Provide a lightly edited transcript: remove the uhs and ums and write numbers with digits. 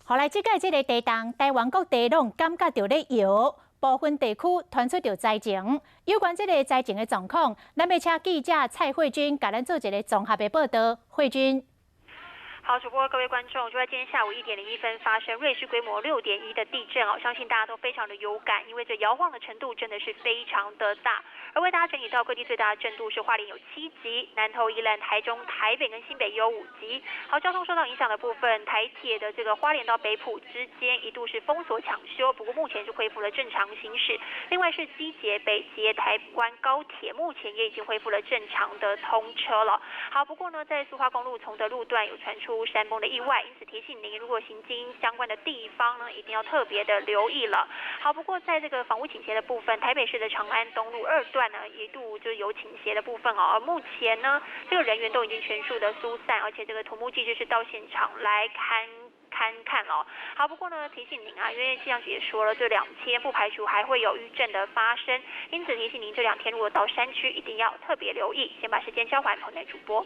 予來這擺這个地動，台灣各地攏感覺著咧搖，部分地區傳出著災情。有關這个災情的狀況，咱欲請記者蔡慧君共咱做一个綜合的報導。慧君。好，主播各位觀眾，就在今天下午1點01分發生芮氏規模6.1的地震哦，相信大家都非常的有感，因為這搖晃的程度真的是非常的大。而為大家整理到各地最大的震度是花蓮有7級，南投、宜蘭、台中、台北跟新北也有5級。好，交通受到影響的部分，台鐵的這個花蓮到北埔之間一度是封鎖搶修，不過目前是恢復了正常行駛。另外是機捷、北捷、台灣高鐵目前也已經恢復了正常的通車了。好，不過呢，在蘇花公路崇德路段有傳出山崩的意外，因此提醒您，如果行經相關的地方呢，一定要特別的留意了。好，不過在這個房屋傾斜的部分，台北市的長安東路二段呢，一度就有傾斜的部分哦。而目前呢，這個人員都已經全數的疏散，而且這個土木技師是到現場來勘看哦。好，不過呢，提醒您啊，因為氣象局也說了，這兩天不排除還會有餘震的發生，因此提醒您這兩天如果到山區，一定要特別留意。先把時間交還棚內主播。